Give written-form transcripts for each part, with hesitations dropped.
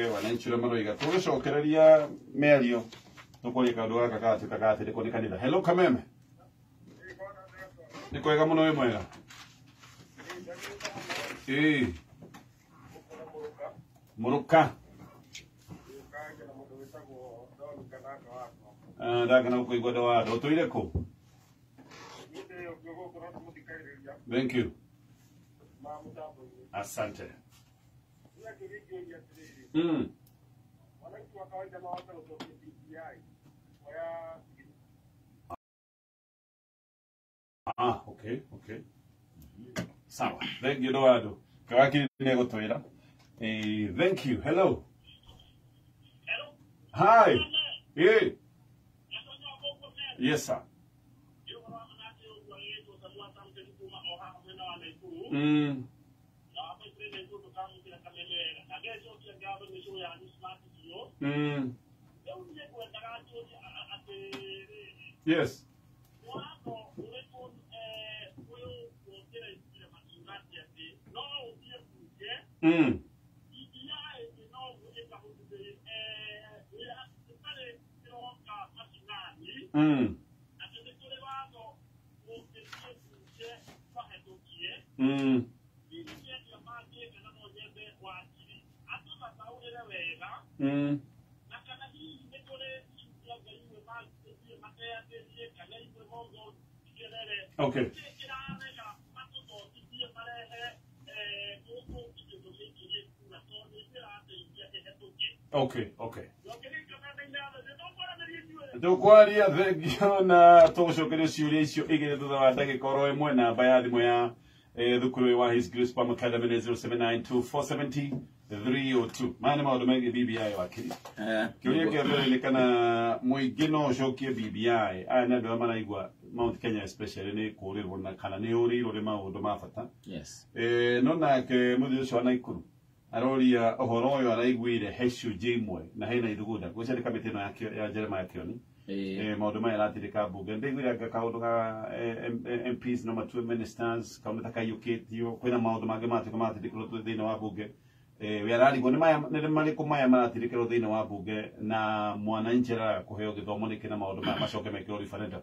Wananchi ũrĩa maroiga. Tũgĩcokereria mĩario tũkwaria kaũndũ gaka gatuĩka gatĩrĩkwo nĩ kanitha. Hello Kameme. Nĩ kwega mũno, wĩ mwega? Ĩĩ. Mũrũka. Ah, ndakena gũkũigua ndo wando. Ũtũire kũ? Thank you. Asante. Ah, okay. Sawa. Thank you, Eduardo. Kawaki nĩ gũtwĩra. Eh, thank you. Hello. Hello. Hi. Hey. Yes, sir. Yes. Okay. Okay. Tũkwaria thengio na tũgũcokeria ciũria icio igĩrĩ thutha wa ndagĩka oro ĩmwe. Namba ya thimũ ya thukuru ũyũ wa His Grace Palm Academy nĩ 0792 470 302. Maya nĩ maũndũ megiĩ BBI, wakiri. Kĩũria kĩa mbere nĩ kana mũingĩ no ũcokie BBI. Aya nĩ andũ arĩa maraigua Mount Kenya especially nĩ kũrĩrwo na kana nĩ ũrĩirwo nĩ maũndũ ma bata. Yes. No nake mũthii ũcio wa Naikuru aroria ũhoro ũyũ, araiguire he icunjĩ imwe na hena ithugunda gwĩcia nĩ kamĩtĩ ĩno ya Jeremiah Kioni. Maũndũ maya aratirĩka mbunge, ndaiguire anga kaũndũ ga MPs no matue ministers, kaũndũ ta kaiyũkĩtio, kwĩna maũndũ mangĩ maratuĩka maratindĩkĩrwo thĩinĩ wa mbunge. We ararigwo nĩ maya nĩ marĩkũ maya maratindĩkĩrwo thĩinĩ wa mbunge na mwananchi araga kũheo gĩthomo nĩkĩ na maũndũ maya macoke mekĩrwo referendum.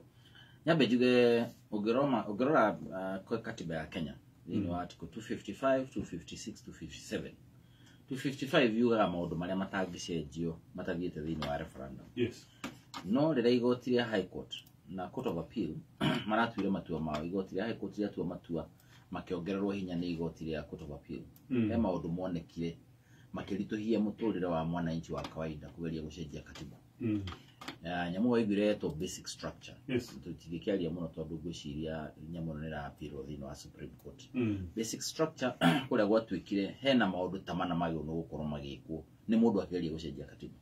Nyambe njuge ũngĩrora kwa katiba ya Kenya thĩinĩ wa article 255, 256, 257, 255 yugaga maũndũ marĩa matangĩcenjio matathiĩte thĩinĩ wa referendum. No rĩrĩa igoti rĩa High Court na Court of Appeal maratuire matua mao, igoti rĩa High Court rĩatua matua makĩongererwo hinya nĩ igoti rĩa Court of Appeal, he maũndũ monekire makĩritũhia mũtũrĩre wa mwananchi wa kawaida kũgeria gũcenjia katiba. Nyamũ waiguire yetwo basic structure. Tũtingĩkĩaria mũno tondũ ngwĩciria nyamũ ĩno nĩ ĩrapirwo thĩinĩ wa Supreme Court. Basic structure kũrĩa gwatuĩkire hena maũndũ ta mana magĩrĩirwo nĩ gũkorwo magĩkwo nĩ mũndũ akĩgeria gũcenjia katiba.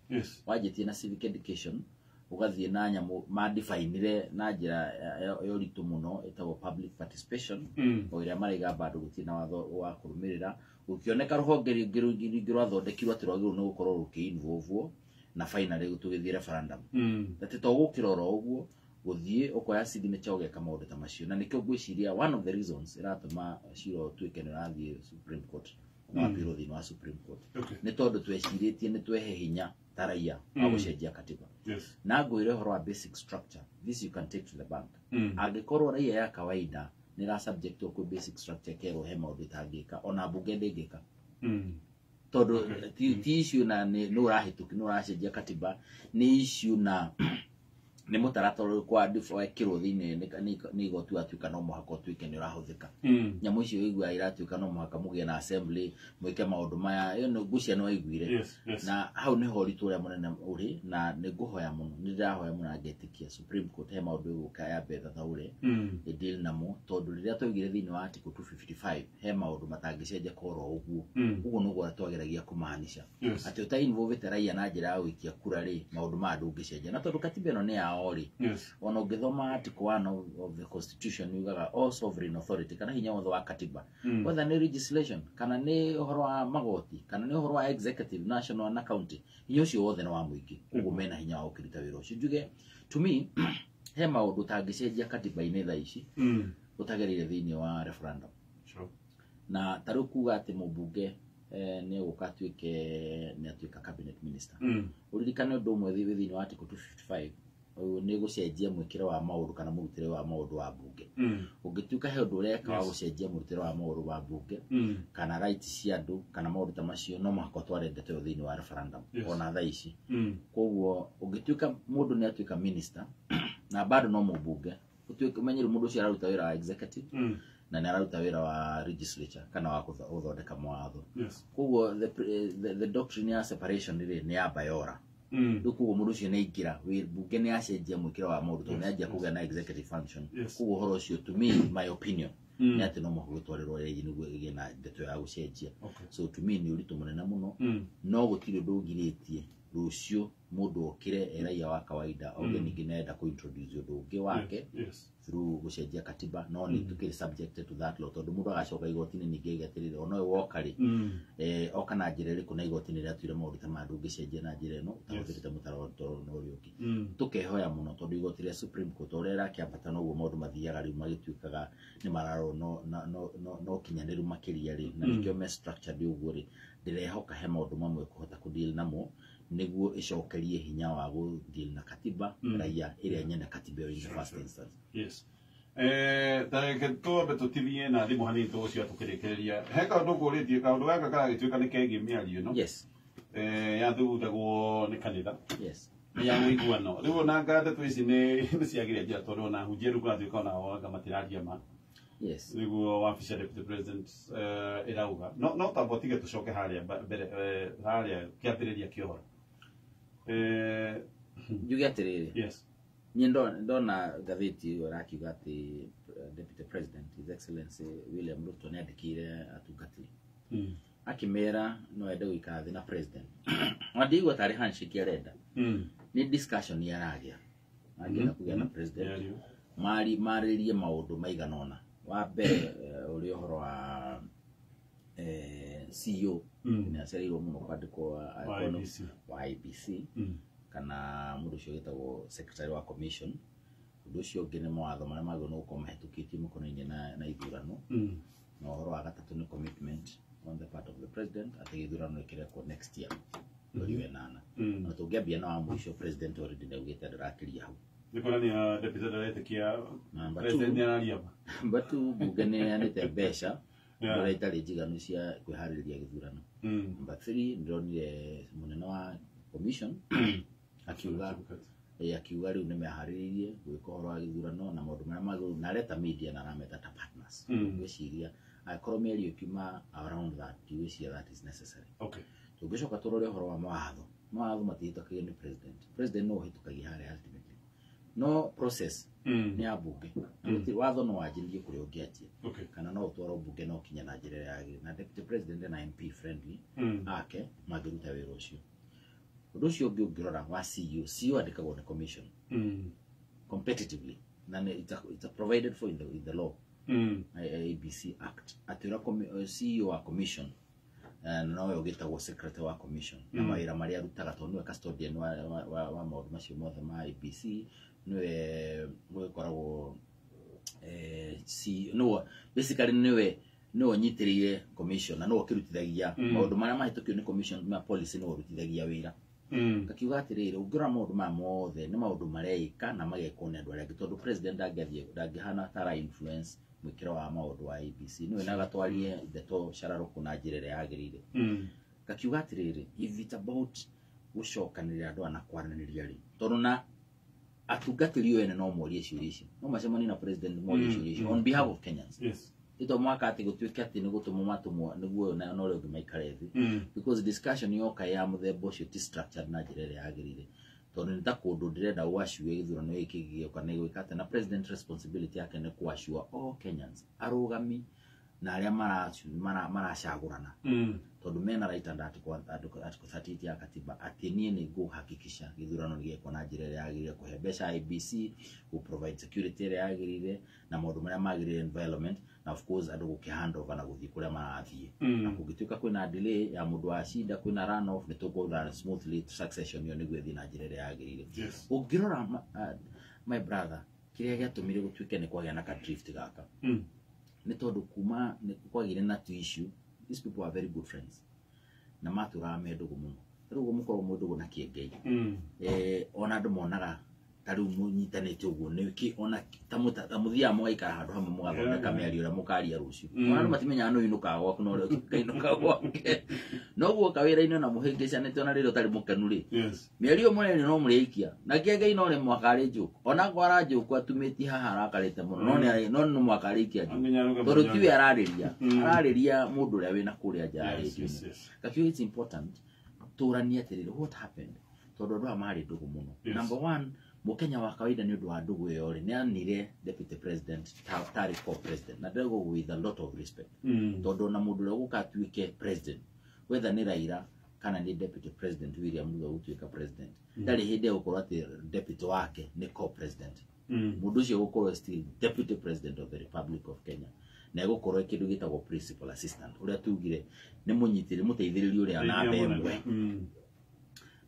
Wanjĩtie na civic education, ũgathiĩ na nyamũ mandifainire na njĩra ya ũritũ mũno ĩtagwo public participation, o ĩrĩa maraiga bado gũtirĩ na watho wa kũrũmĩrĩra. Gũkĩoneka rũhonge rũngĩ rwathondekirwo atĩ rwagĩrĩirwo nĩ gũkorwo rũkĩ-involve, na finally tũgĩthiĩ referendum. Atĩ to gũkĩra oro ũguo gũthiĩ ũkoya signature ũgeka maũndũ ta macio, na nĩkĩo ngwĩciria one of the reasons ĩratũma cira ũtuĩke nĩ ũrathiĩ Supreme Court na wapirwo thĩinĩ wa Supreme Court, nĩ tondũ twecirĩtie nĩ twehe hinya ta raia wa gũcenjia katiba. Na ngwĩre ũhoro wa basic structure, this you can take to the bank. Angĩkorwo raia ya kawaida nĩ ĩra subject kwĩ basic structure, kerwo he maũndũ ĩtangĩka, ona mbunge ndĩngĩka, tondũ ti issue na nĩ ũrahĩtũki nĩ ũracenjia katiba, nĩ issue na nĩ mũtaratara ũrĩkũ wekĩrwo thĩinĩ nĩ igoti watuĩka no mũhaka ũtuĩke nĩ ũrahũthĩka. Nyamũ icio iguaga iratuĩka no mũhaka mũgĩe na assembly mwĩke maũndũ maya, ĩyo nĩ ngwĩciria nĩ waiguire. Yes. Na hau nĩho ũritũ ũrĩa mũnene ũrĩ, na nĩ ngũhoya mũno, nĩ ndĩrahoya mũno na ngetĩkia Supreme Court he maũndũ ĩgũka ya mbe thathaũre ĩdeal namo, tondũ rĩrĩa twaigire thĩinĩ wa article 255 he maũndũ matangĩcenjia oro ũguo. Ũguo nĩguo twageragia kũmaanisha atĩ ũta involve raia na njĩra ya gũikia kura rĩ, maũndũ maya ndũngĩcenjia, na tondũ katiba ĩno nĩ yao rĩ, ona ũngĩthoma article 1 of the constitution yugaga all sovereign authority kana hinya wothe wa katiba, whether nĩ legislation kana nĩ ũhoro wa magoti kana nĩ ũhoro wa executive, national na county, hinya ũcio wothe nĩ wa mũingĩ. Koguo mena hinya wa gũkĩruta wĩra ũcio. Njuge to me he maũndũ ũtangĩcenjia katiba-inĩ thaa ici ũtagereire thĩinĩ wa referendum. Na ta rĩu kuga atĩ mũmbunge nĩ egũka atuĩke nĩ atuĩka minister. Ũririkane ũndũ ũmwe thĩinĩ wa article 255 nĩ gũcenjia mwĩkĩre wa maũndũ kana mũrutĩre wa maũndũ wa mbunge. Ũngĩtuĩka he ũndũ ũreka wa gũcenjia mũrutĩre wa maũndũ wa mbunge kana right cia andũ kana maũndũ ta macio, no mũhaka ũtware ndeto ĩyo thĩinĩ wa referendum ona thaa ici. Koguo ũngĩtuĩka mũndũ nĩ atuĩka minister na bado no mũmbunge, ũtuĩke ũmenye rĩu mũndũ ũcio araruta wĩra wa executive na nĩ araruta wĩra wa legislature kana wa gũthondeka mawatho. Koguo the doctrine ya separation rĩ nĩ ya bayora. Rĩu koguo mũndũ ũcio nĩ aingĩra mbunge nĩ acenjia mwĩkĩre wa maũndũ tondũ nĩ anjia kũgĩa na executive function. Koguo ũhoro ũcio to me, my opinion, nĩ atĩ no mũhaka gũtwarĩrwo rĩngĩ nĩguo ĩgĩe na ndeto ya gũcenjia. So to me nĩ ũritũ mũnene mũno, no gũtirĩ ũndũ ũgirĩtie rũciũ mũndũ okĩre e raia wa kawaida auge ningĩ nĩarenda kũ introduce ũndũ ũngĩ wake through gũcenjia katiba, no nĩ tukĩrĩ subjected to that law tondũ mũndũ agacoka igoti-inĩ ningĩ auge atĩrĩrĩ, ona ũyũ woka rĩ, oka na njĩra ĩrĩkũ na igoti nĩ rĩatuire maũndũ ta maya ndũngĩcenjia na njĩra ĩno ũtahũthĩrĩte mũtaratara na ũrĩa ũngĩ. Tũkehoya mũno tondũ igoti rĩa Supreme Court ũrĩa rĩrakĩambata noguo maũndũ mathiaga rĩu magĩtuĩkaga nĩ mararwo no ũkinyanĩru makĩria rĩ, na nĩkĩo me structured ũguo rĩ, ndĩrehoka he maũndũ mamwe kũhota kũ deal namo nĩguo ĩcokerie hinya wa gũ deal na katiba raia ĩrĩa nyene katiba ĩyo in the first instance. Yes. Tareke twambe tũtithie na thimũ hanini tũgũcia tũkĩrĩkĩrĩria. He kaũndũ ngũrĩtie, kaũndũ gaka karagĩtuĩka nĩ kegiĩ mĩario ĩno. Yathugundagwo nĩ kanitha. Ya ũiguano. Rĩu ona anga ndeto ici nĩ ciagire njĩra tondũ ona hunjia rĩu kũratuĩka ona o anga matiraria ma. Nĩguo wabici ya Deputy President ĩrauga. No tamba ũtige tũcoke harĩa mbere harĩa kĩambĩrĩria kĩa ũhoro. Njuge atĩrĩrĩ. Niĩ ndona ngathĩti ĩyo ĩrakiuga atĩ Deputy President His Excellency William Ruto nĩ andĩkĩire atungatĩri akĩmera no ende gũikara thĩ na president. Na ndiigua tarĩ handshake arenda. Nĩ discussion aragĩa. Angĩenda kũgĩa na president. Marĩrie maũndũ maigana ũna. Wa mbere ũrĩ ũhoro wa CEO nĩ acereirwo mũno kwandĩkwo Wa IEBC. wa IEBC kana mũndũ ũcio wĩtagwo secretary wa commission. Ũndũ ũcio ũngĩ nĩ mawatho marĩa magĩrĩirwo nĩ gũkorwo mahĩtũkĩtio makonainie na ithurano. Na ũhoro wa gatatũ nĩ commitment on the part of the president atĩ gĩthurano nĩ kĩrekwo next year mweri wa ĩnana. Na tũngĩambia na wa mũico, president already nĩaugĩte ndarakĩria hau. Nĩ kuonania deputy ndaretĩkia Number president two, nĩ araria ma. number two, mbunge nĩ ĩheanĩte mbeca ũrĩa itarĩ njiganu cia kwĩharĩrĩria gĩthurano. Number three, ndĩronire mũnene wa commission akiuga akiuga rĩu nĩ meharĩrĩirie gwĩka ũhoro wa gĩthurano na maũndũ marĩa magĩrĩirwo, na areta media na arameta ta partners. Ngwĩciria angĩkorwo mĩario ĩkiuma around that, ndigwĩciria that is necessary. Tũngĩcoka tũrore ũhoro wa mawatho, mawatho matihĩtũkagio nĩ president. President no ũhĩtũkagia harĩa ultimately, no process nĩ ya mbunge. Gũtirĩ watho no wanjĩrĩrie kũrĩa ũngĩanjia kana no ũtwarwo mbunge no ũkinye na njĩra ĩrĩa yagĩrĩire, na deputy president na MP friendly ake mangĩruta wĩra ũcio. Ũndũ ũcio ũngĩ ũngĩrora wa CEO, CEO andĩkagwo nĩ commission competitively na it's a provided for in the law, IEBC Act, atĩ ũrĩa CEO wa commission nowe ũgĩtagwo secretary wa commission na mawĩra marĩa arutaga tondũ nĩwe custodian wa maũndũ macio mothe ma IEBC, nĩwe gũgĩkoragwo nĩwe basically nĩwe ũnyitĩrĩire commission na nĩwe ũkĩrutithagia maũndũ marĩa mahĩtũkio nĩ commission ma policy, nĩwe ũrutithagia wĩra. Ngakiuga atĩrĩrĩ, ũngĩrora maũndũ maya mothe nĩ maũndũ mareĩka na magekwo nĩ andũ arĩa angĩ tondũ president ndangĩathiĩ ndangĩhana ta ara influence mwĩkĩro wa maũndũ wa IEBC, nĩwe na agatwarie ndeto cararũkũ na njĩra ĩrĩa yagĩrĩire. Ngakiuga atĩrĩrĩ, if it's about gũcokanĩrĩra andũ aya na kwaranĩria rĩ, tondũ na atungatĩri ene no morie ciũria ici, no macemanie na president morie ciũria ici on behalf of Kenyans. Ito mwaka atĩ gũtuĩke atĩ nĩ gũtũmwo matũmwo nĩguo ũyũ na ũrĩa ũngĩ maikare thĩ, because discussion yoka ya mũthemba ũcio ti structured na njĩra ĩrĩa yagĩrĩire, tondũ nĩ ta kũndũ ndĩrenda gwacue gĩthurano gĩkĩ gĩgĩũka nĩ gwĩka atĩ na president responsibility yake nĩ kũacua all Kenyans arũgami na arĩa maracagũrana tondũ mena right under article 38 ya katiba atĩ niĩ nĩ ngũhakikisha gĩthurano nĩ gĩekwo na njĩra ĩrĩa yagĩrĩire, kũhe mbeca IEBC, gũ provide security ĩrĩa yagĩrĩire na maũndũ marĩa magĩrĩire environment, na of course andũ gũkĩ hand over na gũthiĩ kũrĩa marathiĩ. Na kũngĩtuĩka kwĩna delay ya mũndũ wa cinda, kwĩna run off, nĩ tũkũrun smoothly succession ĩyo nĩguo ĩthiĩ na njĩra ĩrĩa yagĩrĩire. Ũngĩrora my brother, kĩrĩa gĩatũmire gũtuĩke nĩ kwagĩa na ka drift gaka nĩ tondũ kuma nĩ kwagĩire na tu issue, these people are very good friends na matũraga me ndũgũ mũno. Rĩu mũkorwo mwĩ ndũgũ na Kĩengei. Ona andũ monaga ta rĩu mũnyitanĩte ũguo nĩkĩ ona ta mũthiaga mũgaikara handũ hamwe mũgathondeka mĩario ĩrĩa mũkaria rũciũ. Ona andũ matimenyaga nũ ũinũkaga gwaku na ũrĩa ũkainũka gwake. Noguo kawĩra-inĩ ona mũhĩngĩcanĩte ona rĩrĩa ũtarĩ mũkenu rĩ. Mĩario mũrĩaria no mũrĩikia. Na Kĩengei no rĩ mwaka arĩ njoku. Ona akorwo aranjũkũ atumĩtie haha arakarĩte mũno. No no mwaka arĩikia njoku. Tondũ tiwe ararĩria. Ararĩria mũndũ ũrĩa wĩna kũrĩa nja arĩtie. Gakiuga it's important tũranie atĩrĩrĩ what happened. Tondũ andũ aya marĩ ndũgũ mũno. Number one, Mũkenya wa kawaida nĩ ũndũ wa ndũgũ ĩyo rĩ, nĩ anire deputy president tarĩ co-president. Na ndĩrauga with a lot of respect. Tondũ ona mũndũ ũrĩa ũgũka atuĩke president, whether nĩ Raila kana nĩ deputy president William Ruto gũtuĩka president, ndarĩ hĩndĩ egũkorwo atĩ deputy wake nĩ co-president. Mũndũ ũcio egũkorwo still deputy president of the Republic of Kenya. Na egũkorwo kĩndũ gĩtagwo principal assistant, ũrĩa tugire nĩ mũnyitĩrĩri mũteithĩrĩria ũrĩa namba ĩmwe.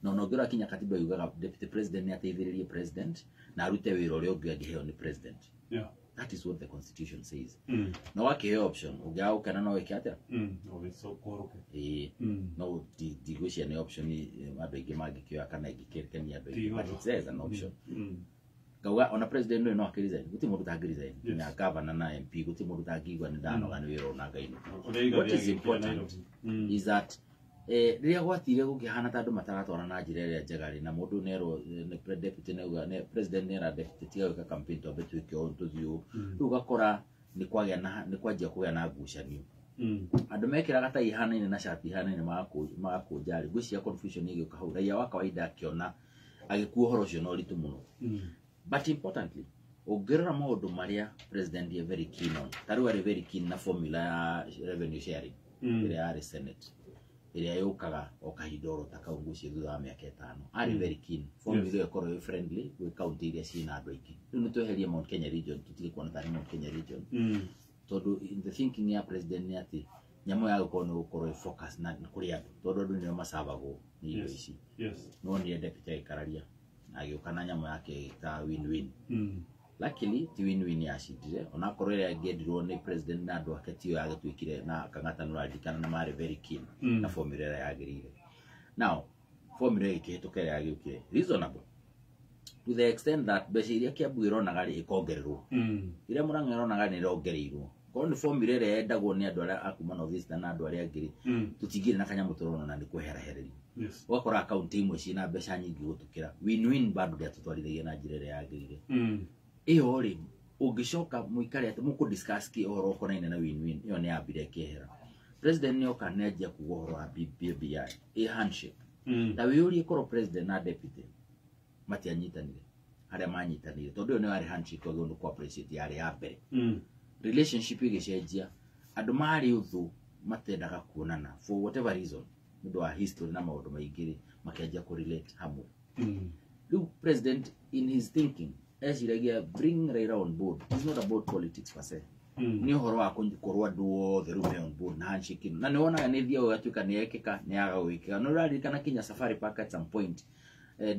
No no ngĩrora kinya katiba yugaga deputy president nĩ ateithĩrĩrie president na arute wĩra ũrĩa ũngĩ angĩheo nĩ president. That is what the constitution says. No wakĩheo option ũngĩaga gũkena no wĩke atĩa? No ndigwĩciria nĩ option andũ aingĩ mangĩkĩoya kana ĩngĩkenia andũ aingĩ, but it says an option. Ngauga ona president ũyũ no akĩresign, gũtirĩ mũndũ ũtangĩresign, na governor na MP gũtirĩ mũndũ ũtangĩigua nĩ ndanoga nĩ wĩra ũyũ na ngainũka. What is important is that rĩrĩa gwatire gũkĩhana ta andũ mataratwarana na njĩra ĩrĩa njega rĩ, na mũndũ nerwo deputy neuga president nera deputy tiga gwĩka campaign twambe twĩke ũũ tũthiĩ ũũ, rĩu ũgakora nĩ kwagĩa na nĩ kwanjia kũgĩa na ngucanio. Andũ mekĩraga tai ihanaine na cati ihanaine magakũnja rĩ, ngwĩciria confusion ĩgĩũka hau, raia wa kawaida akĩona agĩkua ũhoro ũcio na ũritũ mũno. But importantly, ũngĩrora maũndũ marĩa president ye very keen on, ta rĩu arĩ very keen na formula ya revenue sharing ĩrĩa yarĩ Senate, ĩrĩa yũkaga o kahinda oro ta kau ngwĩciria thutha wa mĩaka ĩtano. Arĩ very keen formula ĩyo ĩkorwo ĩ friendly gwĩ county iria ciĩna andũ aingĩ. Rĩu nĩ tweherie Mount Kenya region, tũtige kuona tarĩ Mount Kenya region. Tondũ in the thinking ya president nĩ atĩ nyamũ ya gũkorwo nĩ gũkorwo ĩ focus na kũrĩ andũ, tondũ andũ nĩo macabagwo nĩ indo ici. No nĩ deputy agĩkararia agĩũka na nyamũ yake ta win-win. Luckily ti win-win yacindire, onakorwo ĩrĩa ĩngĩendirwo nĩ president na andũ ake tiyo yagĩtuĩkire na Kang'ata nĩũraririkana na marĩ very keen na formula ĩrĩa yagĩrĩire. Now formula ĩyo ĩkĩhĩtũka ĩrĩa yagĩũkire reasonable to the extent that mbeca iria Kiambu ĩronaga rĩ ĩkongererwo, iria Murang'a ĩronaga nĩ ĩrongereirwo. Korwo nĩ formula ĩrĩa yendagwo nĩ andũ arĩa a kuma North Eastern na andũ arĩa angĩ rĩ, tũtingĩrĩ na kanyamũ tũrona na nĩ kweherahererio. Ũgakora akaunti imwe ciĩna mbeca nyingĩ gũtũkĩra. Win-win bado ndĩatũtwarithagia na njĩra ĩrĩa yagĩrĩire. Ĩyo rĩ, ũngĩcoka mũikare atĩ mũkũ discuss kĩ ũhoro ũkonaine na win-win, ĩyo nĩ yambire ĩkĩehera. President nĩ oka nĩ anjia kuga ũhoro wa BBI, ĩ handshake. Ta wĩyũrie korwo president na deputy matianyitanire harĩa manyitanire, tondũ ĩyo nĩyo yarĩ handshake wagĩrĩirwo nĩ kũ appreciate yarĩ ya mbere. Relationship ĩgĩcenjia, andũ marĩ ũthũ matendaga kuonana for whatever reason, nĩ ũndũ wa history na maũndũ maingĩ rĩ, makĩanjia kũ relate hamwe. Rĩu president in his thinking eciragia bring Raila on board is not about politics per se. Nĩ ũhoro wa kũkorwo andũ othe rĩu me on board na handshake ĩno. Na nĩ wonaga nĩ ĩthiaga ĩgatuĩka nĩ yekĩka, nĩ yaga gwĩkĩka. Nĩ ũraririkana kinya Safari Park at some point,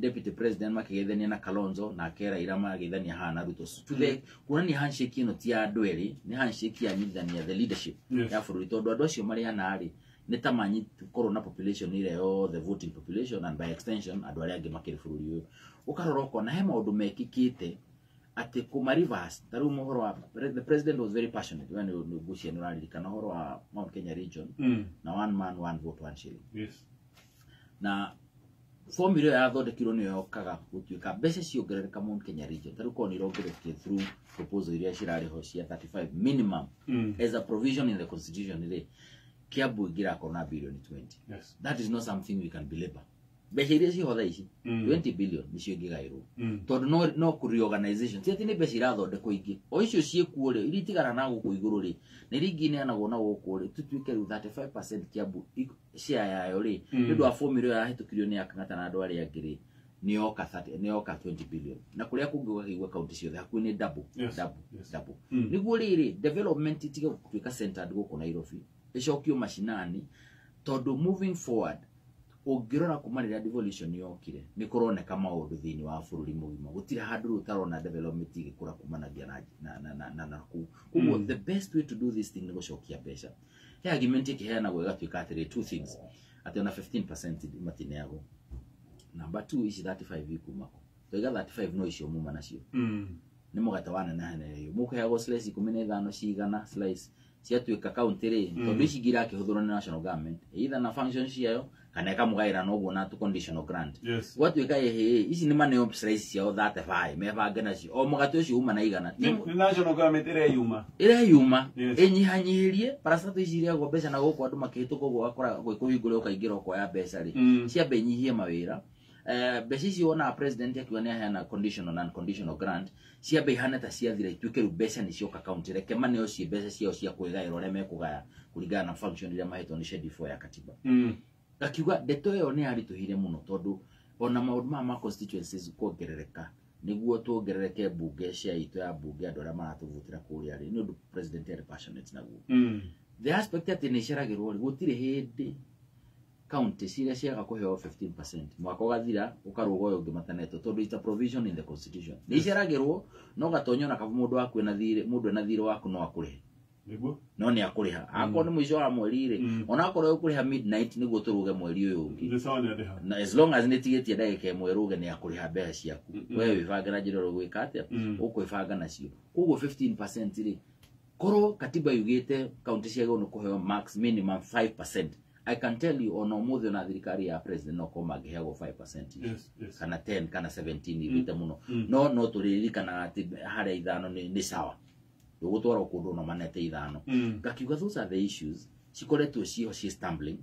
deputy president makĩgeithania na Kalonzo nake Raila mageithania haha na Ruto. To the kuonania handshake ĩno ti ya andũ erĩ, nĩ handshake ya nyitithania the leadership ya bũrũri, tondũ andũ acio marĩ ana rĩ, nĩ ta manyikorwo na population ĩrĩa yothe, voting population and by extension andũ arĩa angĩ makĩrĩ bũrũri ũyũ. Ũkarora ũkona he maũndũ mekĩkĩte atĩ kũma reverse. Ta rĩu ũhoro wa the president was very passionate when nĩ ngwĩciria nĩ ũraririkana ũhoro wa Mount Kenya region na one man one vote one shilling. Na formula ĩyo yathondekirwo nĩyo yokaga gũtuĩka mbeca ciongerereka Mount Kenya region, ta rĩu korwo nĩ irongererekire through proposal iria cirarĩ ho cia 35 minimum as a provision in the constitution rĩ, Kiambu ĩngĩrakorwo na billion 20. That is not something we can belabor. Mbeca iria ciho thaa ici 20 billion nĩcio ingĩgaĩrwo, tondũ no kũ reorganization, ti atĩ nĩ mbeca irathondekwo ingĩ, o icio ciĩkuo rĩ, iria itigara na gũkũ igũrũ rĩ, na iria ingĩ ineanagwo na gũkũ rĩ, tũtuĩke rĩu 35% Kiambu share yayo rĩ, nĩ ũndũ wa formula ĩyo yahĩtũkirio nĩ Kang'ata na andũ arĩa angĩ rĩ, nĩ yoka 30, nĩ yoka 20 billion, na kũrĩa kũngĩ ũgakĩigua kaunti ciothe hakuhĩ nĩ double, double, double. Nĩguo rĩrĩ development itige gũtuĩka centered gũkũ Nairobi, ĩcokio mashinani, tondũ moving forward ũngĩrora kuma rĩrĩa devolution yokire nĩ kũroneka maũndũ thĩinĩ wa bũrũri mũgima, gũtirĩ handũ rĩu ũtarona development ĩgĩkũra kumanagia na kũu. Koguo the best way to do this thing nĩ gũcokia mbeca. He argument ĩkĩheanagwo ĩgatuĩka atĩrĩ two things, Atĩ ona 15% matineagwo. Number 2, ici 35 ikuma kũ? Twaiga 35 no icio muma nacio. Nĩ mũgate wanenehanĩrĩrio, mũkũheagwo slice 15 cigana slice ciatuĩka county rĩ, tondũ ici ingĩ irakĩhũthĩrwo nĩ national government either na function ciayo kana ĩkamũgaĩra noguo na tu conditional grant. Gwatuĩka ĩhĩ ici nĩ maneo slice ciao 35 mebange nacio o mũgate ũcio uma na igana. Nĩ national government ĩreyuma. Ĩreyuma. Ĩnyihanyihĩrie parastato ici irĩagwo mbeca na gũkũ andũ makĩhĩtũka ũguo ũgakora gwĩkũhingũra ũkaingĩra ũkoya mbeca rĩ, ciambe inyihie mawĩra. Mbeca ici wonaga president akiuga nĩ aheana conditional na unconditional grant, ciambe ihane ta ciathira, ituĩke rĩu mbeca nĩ cioka county, reke maneo ciĩ mbeca ciao cia kwĩgaĩra ũrĩa mekũgaya kũringana na function iria mahetwo nĩ Schedule 4 ya katiba. Ngakiuga ndeto ĩyo nĩ yaritũhire mũno, tondũ ona maũndũ maya ma constituencies kuongerereka nĩguo tuongerereke mbunge cia itũ ya mbunge andũ arĩa maratũvutĩra kũrĩa rĩ, nĩ ũndũ president arĩ passionate naguo. The aspect atĩ nĩ iceragĩrwo rĩ, gũtirĩ hĩndĩ county ciria ciaga kũheo 15% mwaka ũgathira ũkarũga ũyũ ũngĩ matanetwo, tondũ it's a provision in the constitution. Nĩ iceragĩrwo no gatonya ona kaba mũndũ waku ena thirĩ, mũndũ ena thirĩ waku no akũrĩhe. Nĩguo? No nĩ akũrĩha akorwo nĩ mũico wa mweri rĩ, ona akorwo ũkũrĩha midnight nĩguo tũrũge mweri ũyũ ũngĩ. Nĩ sawa, nĩ arĩha. Na as long as nĩ tigĩtie ndagĩka ĩmwe rũge nĩ akũrĩha mbeca ciaku. We wĩbange na njĩra ũrĩa ũgwĩka atĩa, ũkwĩbanga nacio. Koguo 15% rĩ, korwo katiba yugĩte county ciagĩrĩirwo nĩ kũheo max minimum 5%, I can tell you ona ũmũthĩ ona thirikari ya president no korwo mangĩheagwo 5% kana 10 kana 17 ithite mũno. No tũririkanaga atĩ harĩa ithano nĩ sawa, ndũgũtwarwo kũndũ ona manete ithano. Ngakiuga those are the issues cikoretwo ciho ciĩ stumbling.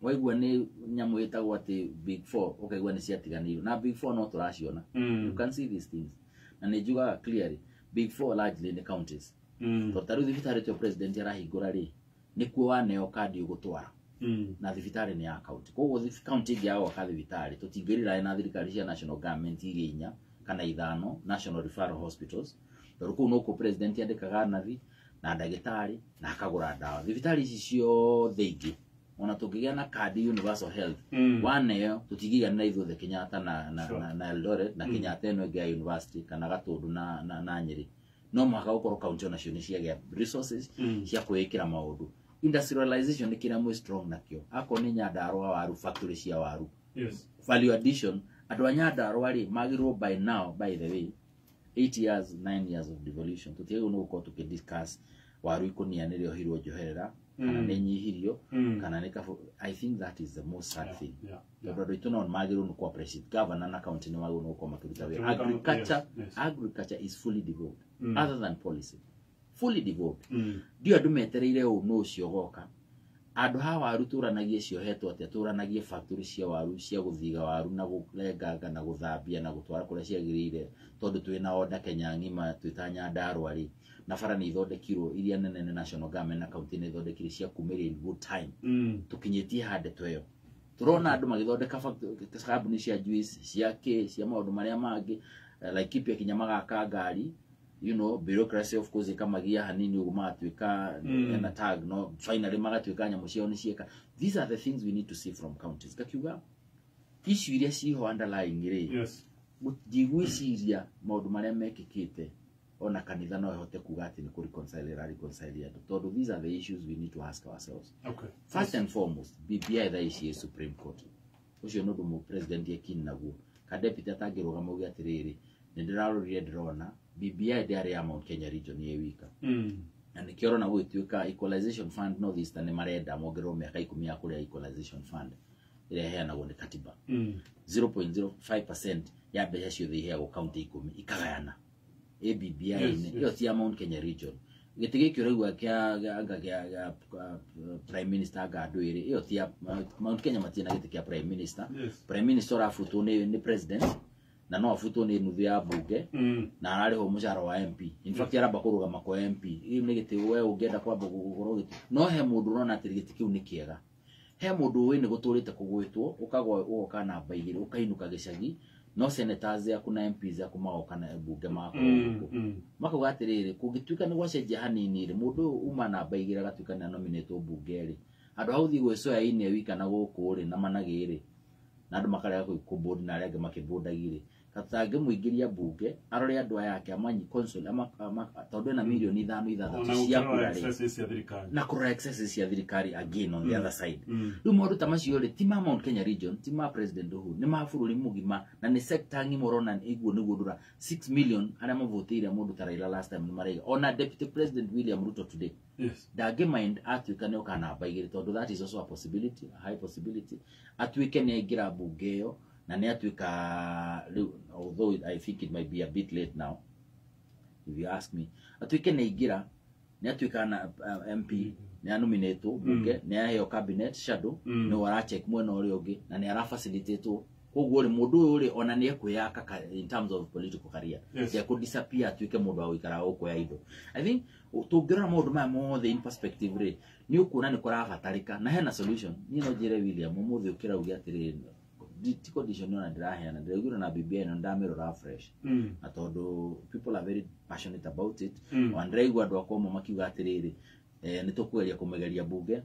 Waigua nĩ nyamũ ĩtagwo atĩ big four, ũkaigua nĩ ciatiganĩirio na big four no tũraciona. You can see these things, na nĩ njugaga clearly big four largely nĩ counties, tondũ ta rĩu thibitarĩ tyo president arahingũra rĩ, nĩkuo waneo kandi ũgũtwara, na thibitarĩ nĩ ya county. Koguo county ĩngĩ ya gwaka thibitarĩ tũtingĩrĩra na thirikari cia national government iria inya kana ithano national referral hospitals, tondũ kũu nokuo president andĩkaga nathi na ndagĩtarĩ na akagũra ndawa. Thibitarĩ ici ciothe ingĩ ona tũngĩgĩa na kandi universal health, waneo tũtingĩiganĩra ithuothe Kenyatta na, na Eldoret na Kenyatta ĩno ĩngĩ ya university kana Gatũndũ na Nyĩrĩ. No mũhaka gũkorwo county onacio nĩ ciagĩa resources cia kwĩĩkĩra maũndũ. Industrialization nĩ kĩrĩa mwĩ strong nakĩo, akorwo nĩ Nyandarũa waru, factory cia waru, value addition. Andũ a Nyandarũa rĩ magĩrĩirwo by now, by the way, 8 years, 9 years of devolution, tũtiagĩrĩirwo nĩ gũkorwo tũkĩdiscuss waru ikũnia nĩ rĩohirwo njoherera kana nĩ nyihirio kana nĩ kabũ. I think that is the most sad thing, tondũ andũ aitũ no magĩrĩirwo nĩ kũ appreciate governor na county nĩ magĩrĩirwo nĩ gũkorwo makĩruta wĩra. Agriculture, agriculture is fully devolved, other than policy, fully devolved. Ndio andũ metereire ũũ nũ ũcio ũgoka andũ ha waru tũranagie ciohetwo atĩa, tũranagie factory cia waru cia gũthiga waru na kũrenganga na gũthambia na gũtwara kũrĩa ciagĩrĩire, tondũ twĩna order Kenya ng'ima twĩ ta Nyandarũa rĩ, na bara nĩ ithondekirwo iria nene nĩ national government na county nĩ ithondekire cia kumĩria in good time. Tũkinyĩtie ha ndeto ĩyo tũrona andũ magĩthondeka kambuni cia juice cia kĩ cia maũndũ marĩa mangĩ. Laikipia kinya magaka ngari, bureaucracy of course ĩkamagia hanini ũguo magatuĩka ena tag, no finally magatuĩka nyamũ ciao nĩ cieka. These are the things we need to see from counties. Ngakiuga issue iria ciho underlying rĩ, ndigwĩciria maũndũ marĩa mekĩkĩte ona kanitha no ĩhote kuga atĩ nĩ kũ reconcile ĩra reconcile andũ, tondũ these are the issues we need to ask ourselves. First and foremost, BBI thaa ici ĩ Supreme Court. Ũcio nĩ ũndũ mũ president ekini naguo ka deputy atangĩrũgama uge atĩrĩrĩ, nĩ ndĩrarorire ndĩrona BBI ndĩarĩ ya Mount Kenya region ĩ wika, na nĩkĩo ũrona gũgĩtuĩka equalization fund North Eastern nĩ marenda mongererwo mĩaka 10 ya kũrĩa equalization fund ĩrĩa ĩheanagwo nĩ katiba. 0.05% ya mbeca ciothe iheagwo county 10 ikagayana ABBI inĩ ĩyo ti ya Mount Kenya region. Gĩtĩ gĩkĩ ũraigua kĩa anga gĩa prime minister anga andũ ĩrĩ, ĩyo ti ya Mount Kenya, matirĩ na gĩtĩ kĩa prime minister. Prime minister ũrabutwo nĩ president na no abutwo nĩ nuthu ya mbunge, na ararĩhwo mũcara wa MP. In fact, aramba kũrũgama kwa MP. Ĩyo nĩ gĩtĩ we ũngĩenda kwamba gũkorwo gĩtĩ, no he mũndũ ũrona atĩ gĩtĩ kĩu nĩ kĩega, he mũndũ ũĩ nĩ gũtũrĩte kũgwĩtwo ũkagwa ũgoka namba 2 ũkainũka gĩcagi, no senators aku na MPs aku magoka na mbunge magakorwo gũkũ. Makauga atĩrĩrĩ, kũngĩtuĩka nĩ gwacenjia hanini rĩ, mũndũ ũyũ uma namba 2 agatuĩka nĩ anominĩtwo mbunge rĩ, handũ ha gũthiĩ gwĩcoya ine wika na gũkũ rĩ na managĩ rĩ, na andũ makarega kũbũndi na arĩa angĩ makĩbũndagi rĩ, Tutangĩmũingĩria mbunge arore andũ aya ake amanyi console tondũ ena mirioni ithano ithathatũ cia kura rĩ na kũrora excesses cia thirikari again on the other side. Rĩu maũndũ ta macio rĩ ti ma Mount Kenya region, ti ma President Uhuru, nĩ ma bũrũri mũgima na nĩ sector ng'ima ũrona iguo nĩguo ndũra 6 million arĩa mavotĩire mũndũ ta Raila last time nĩ maraiga ona Deputy President William Ruto today. Yes. Ndangĩ mind atuĩka nĩ oka namba igĩrĩ tondũ that is also a possibility, a high possibility atuĩke nĩ aingĩra mbunge ĩyo na nĩ atuĩka rĩu, although I think it might be a bit late now if you ask me, atuĩke nĩ aingĩra nĩ atuĩka na MP nĩ anominatwo mbunge nĩ aheo cabinet shadow nĩ aracheck mwena ũrĩa ũngĩ na nĩ arafacilitatwo koguo rĩ mũndũ ũyũ rĩ ona nĩ ekwĩyaka in terms of political career. Yes. Ndekũ disappear atuĩke mũndũ wa gũikara gũkũ ya indo. I think tũngĩrora maũndũ maya mothe in perspective rĩ nĩ ũkuona nĩ kũrabatarĩka na hena solution. Niĩ no njĩre William ũmũthĩ ũkĩra uge atĩrĩrĩ ti condition ĩyo na ndĩraheana ndĩraiguire na BBI ĩno ndamĩrora fresh na tondũ people are very passionate about it. Ona ndĩraigua andũ akwa amwe makiuga atĩrĩrĩ nĩ tũkũgeria kũmĩgeria mbunge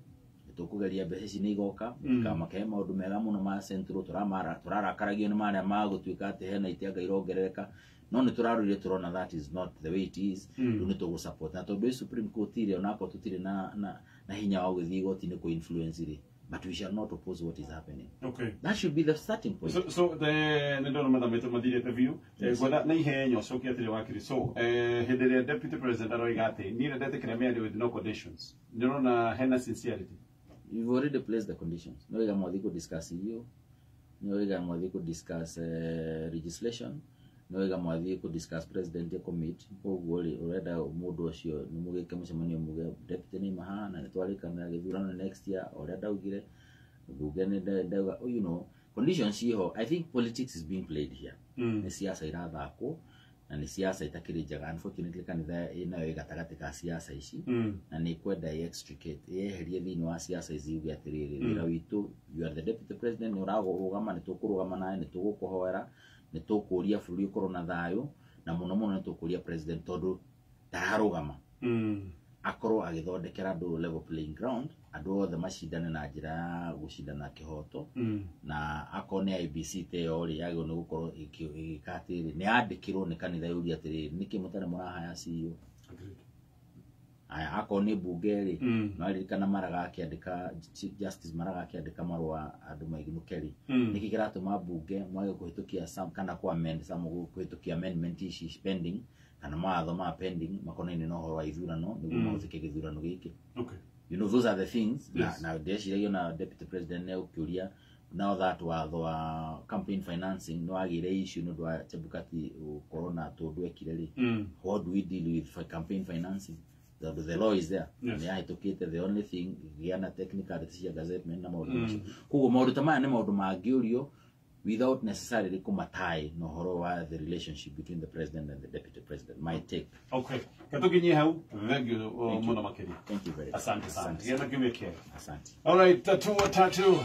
nĩ tũkũgeria mbeca ici nĩ igoka mũtikamake maũndũ mega mũno ma Central tũraраkaragio nĩ marĩa ma gũtuĩka atĩ hena itianga irongerereka no nĩ tũrarorire tũrona that is not the way it is. Rĩu nĩ tũgũ-support na tondũ Supreme Court rĩ onakorwo tũtirĩ na hinya wa gũthiĩ igoti-inĩ kũ influence rĩ, but we shall not oppose what is happening. Okay. That should be the starting point. So the nĩ ndona mathaa maitũ mathirĩte biũ. Ngwenda na ihenya ũcokie atĩrĩ wakiri. So hĩndĩ ĩrĩa Deputy President aroiga atĩ niĩ nĩndetĩkĩra mĩario with no conditions, ndĩrona hena sincerity. You've already placed the conditions. No iga mwathi kũ discuss hiyo, no iga mwathi kũ discuss legislation, no iga mwathi kũ discuss president commit. Koguo rĩ ũrenda mũndũ ũcio nĩ mũgĩke mũcemanio muge deputy nĩ maha na nĩ twarĩkanĩra gĩthurano next year ũrĩa ndaugire mbunge nĩ ndauga, you know, conditions ciho. I think politics is being played here. Nĩ siasa irathakwo na nĩ siasa itakĩrĩ njega. Unfortunately kanitha ĩnayo ĩ gatagatĩ ka siasa ici na nĩ kwenda extricate yeherie thĩinĩ wa siasa ici uge atĩrĩrĩ wĩra witũ, you are the deputy president, nĩ ũrarũgama, nĩ tũkũrũgama nawe, nĩ tũgũkũhoera, nĩ tũkũria bũrũri ũkorwo na thayũ na mũno mũno nĩ tũkũria president tondũ ndararũgama akorwo agĩthondekera andũ level playing ground, andũ othe macindane na njĩra ya gũcindana kĩhoto na akorwo nĩ IEBC ta ĩyo rĩ yagĩrĩirwo nĩ gũkorwo ĩgĩka atĩrĩrĩ nĩ yandĩkĩrwo nĩ kanitha yũrie atĩrĩrĩ nĩkĩ mũtarĩ mũrahaya CEO. Aya akorwo nĩ mbunge rĩ no aririkana Maraga akĩandĩka Justice Maraga akĩandĩka marũa andũ maignũke rĩ nĩkĩ kĩratũma mbunge mwage kũhĩtũkia some kana kũ amend some kũhĩtũkia amendment ici pending kana mawatho ma pending makonainie na ũhoro wa ithurano nĩguo mahũthĩke gĩthurano gĩkĩ. Okay. You know, those are the things. Yes. Na ndĩreciragia na deputy president nĩ ũkĩũria now that watho wa campaign financing nĩ wagĩire issue nĩ ũndũ wa Chebukati gũkorwo na tũndũ ekire rĩ, how do we deal with campaign financing? The law is there. Yes. Nĩ yahĩtũkĩte, the only thing gĩa na technicalities cia gazettement na maũndũ macio. Koguo maũndũ ta maya nĩ maũndũ mangĩũrio without necessarily kũmatie na ũhoro wa the relationship between the president and the deputy president. My take. Okay. Katũkinyie hau. Thank you mũno makĩria. Thank you very much. Asante sana. Gĩa na kiumia kĩega. Asante. All right, tattoo tattoo.